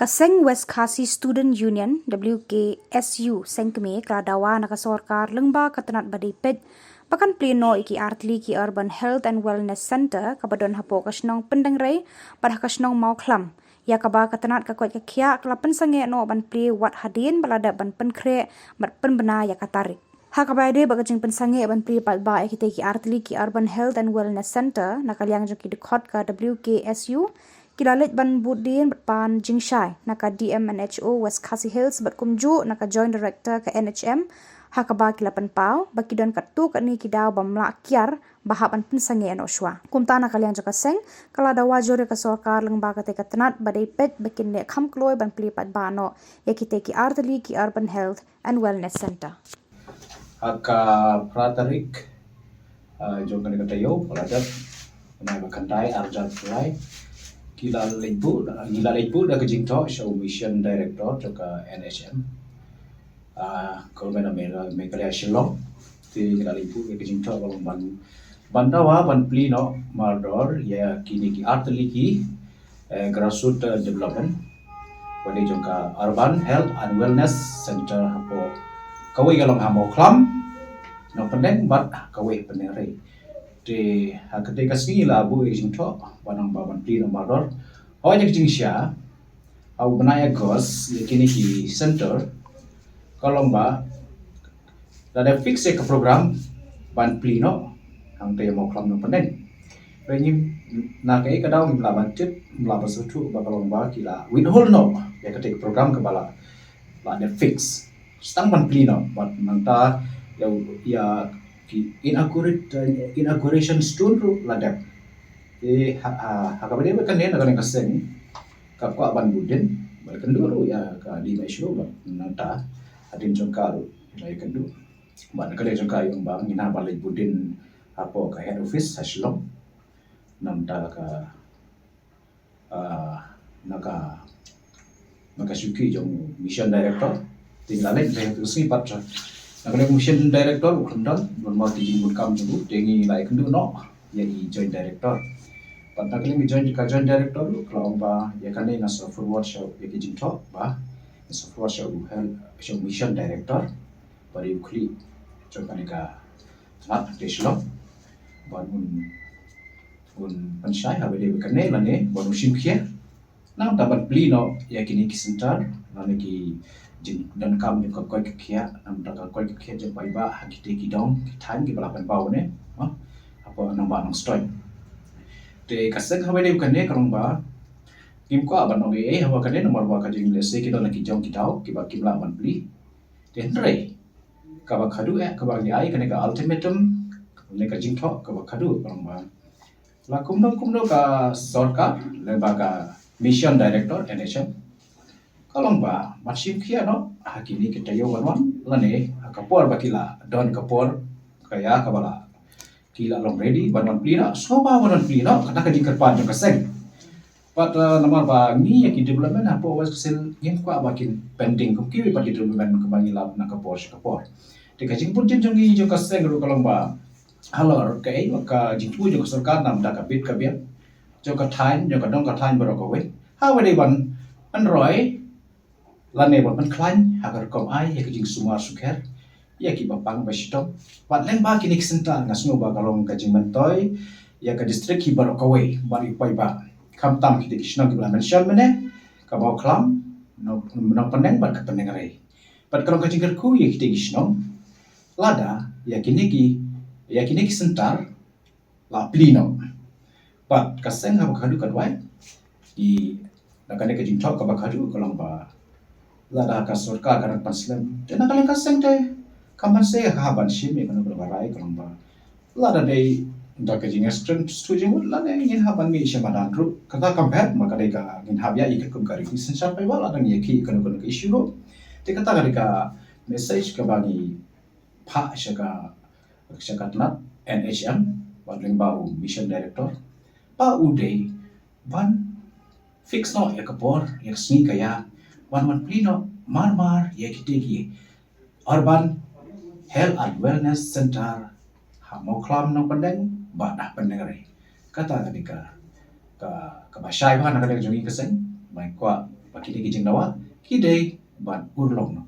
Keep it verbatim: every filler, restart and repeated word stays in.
Ka seng West Khasi Student Union, W K S U, seng kmie ka la dawa na ka sorkar lyngba ka tnat ba dei peit ba kan plie noh ïa ki artylli ki Urban Health and Wellness Center kaba don hapoh ka shnong Pyndengrei bad ha ka shnong Mawkhlam, ïa kaba ka tnat ka koit ka khiah ka la pynsangeh noh ban plie wat hadien ba la dep ban pynkhreh bad pynbna ïa ka tarik. Ha kaba ïadei bad ka jingpynsangeh ban plie paidbah ïa kitei ki artylli ki Urban Health and Wellness Center, na ka liang jong ki dkhot ka W K S U, ki la leit ban bud dien bad pan jingshai na ka D M and H O West Khasi Hills bad kumjuh na ka Joint Director ka N H M, ha kaba ki la pynpaw ba ki don katto katne ki daw bym lah kiar ba hap ban pynsangeh noh shuwa. Kumta na ka liang jong ka seng ka la dawa jur ïa ka sorkar lyngba katei ka tnat ba dei peit ba kin leh kham kloi ban plie paidbah noh ïa kitei ki artylli ki Urban Health and Wellness Center. Ha ka phra tarik, ah, jong kane ka taïew, ba la dep, bnai ba khyndai, ar hajar phra, ki la leit buh, ki la leit buh da ka jingthoh sha u Mission Director jong ka N H M, ah, Government of Meghalaya Shillong. Te ki la leit buh da ka jingthoh ba long ban, ban dawa ban plie noh mardor ïa kine ki artylli ki, eh, grassroots, eh, development. Wat ïa jong ka Urban Health and Wellness Center hapoh, kawei ka long ha Mawkhlam, Nongpyndeng bad kawei Pyndengrei. Te ha katei ka sngi la buh ïa ka jingthoh ba nang ba ban plie noh mardor. Hooid, ïa ka jingshisha, ha u bnai August, ïa kine ki center ka long ba la dep fix ïa ka program ban plie noh hangtei ha Mawkhlam Nongpyndeng. Hynrei ngim, na kaei ka daw ngim lah ban tip, ngim lah ban sngewthuh ba ka long ba ki la withhold noh ïa katei ka program kaba la, la dep fix. Sa tang ban plie noh, bad nangta ïa, ïa ki inaugurate, inauguration stone ruh la dep. Te ha, ha, ha kaba ïadei bad kane, na kane ka seng ka kwah ban bud dien, bad kynduh ruh ïa ka D M H O, bad nangta hadien jong ka ruh la ïakynduh. Bad na ka liang jong ka ïa u ba ngin hap ban leit bud dien hapoh ka head office ha Shillong. Namar ka, ah, na ka, na ka shuki jong Mission Director. Te ngi la leit, leit ha ka sngi pat. Na ka liang Mission Director u khlem don, namar ki jingbun kam jong u, te ngi la ïakynduh noh ïa i Joint Director. Bad na ka liang i Joint, ka Joint Director u ka la ong ba ïa kane nga sa forward sha u, ïa ki jingthoh ba nga sa forward sha u health, sha u Mission Director. Bad u khlieh jong kane ka tnat te Shillong, bad un, un pynshai ha ba dei ba kane lane bad un shim khia. Namar ban plie noh ïa kine ki center lane ki jingdonkam jong ka koit ka khiah, namar ka koit ka khiah jong paidbah ha kitei ki dong ki thaiñ kiba la pynpaw ne, ha, hapoh nongbah Nongstoiñ. Te ka seng ha ba dei ba kane ka long ba ngim kwah ban ong ei ei ha ba kane namar ba ka jinglehse ki don ki jong ki daw kiba kim lah ban plie. Te hynrei kaba khadduh eh, kaba ngi ai kane ka ultimatum, kane ka jingthoh kaba khadduh ka long ba la kumno kumno ka sorkar lem bad ka Mission Director N H M ka long ba ban shim khia noh ha kine ki taïew ban wan lane ha ka por ba ki la don ka por ka ïa kaba la ki la long ready ban wan plie noh, sngewbha ban wan plie noh, kata ka jingkyrpad jong ka seng. Bad, uh, namar ba ngi ïa ki development hapoh West Khasi Hills ngim kwah ba kin pending kum kiwei pat ki development kaba ngi lap na ka por sha ka por. Te ka jingbun jin jong ngi jong ka seng ruh ka long ba halor kaei ka jingthmu jong ka sorkar namar ka bit ka biang jong ka thaiñ, jong ka dong ka thaiñ baroh kawei, ha ba dei ban pynroi lane ban pynkhlaiñ ha ka rukom ai ïa ka jingsumar sukher ïa kiba pang ba shitom. Bad lem bad kine ki center nga sngew ba ka long ka jingmyntoi ïa ka district hi baroh kawei bad ïa ki paidbah, khamtam kitei ki shnong kiba la mention mynne, ka Mawkhlam, Nong, Nongpyndeng bad ka Pyndengrei. Bad ka long ka jingkyrkhu ïa kitei ki shnong lada ïa kine ki, ïa kine ki center la plie noh. Bad ka seng haba khadduh ka duwai, i, na kane ka jingthoh kaba khadduh ka long ba lada ka sorkar ka dang pan slem, te na ka liang ka seng te kam banse ka hap ban shim ïa kano kano ka rai ka long ba lada dei da ka jingïasyriem shu jingmut lada ngin hap ban mih sha madan ruh, kata kam bad ma ka dei ka ngin hap ïa i katkum ka ri ki synshar paidbah lada ngi ïa ki kano kano ka issue ruh. Te kata ka dei ka message kaba ngi phah sha ka, sha ka tnat N H M bad lyngba u Mission Director ba u dei ban fix noh ïa ka por, ïa ka sngi ka ïa, ban wan plie noh mar mar ïa kitei ki Urban Health and Wellness Center ha Mawkhlam Nongpyndeng bad ha Pyndengrei. Kata ka dei ka, ka, kaba shai bha na ka liang jong ngi ka seng, ba ngi kwah Ba kine ki jingdawa ki dei ban urlong noh.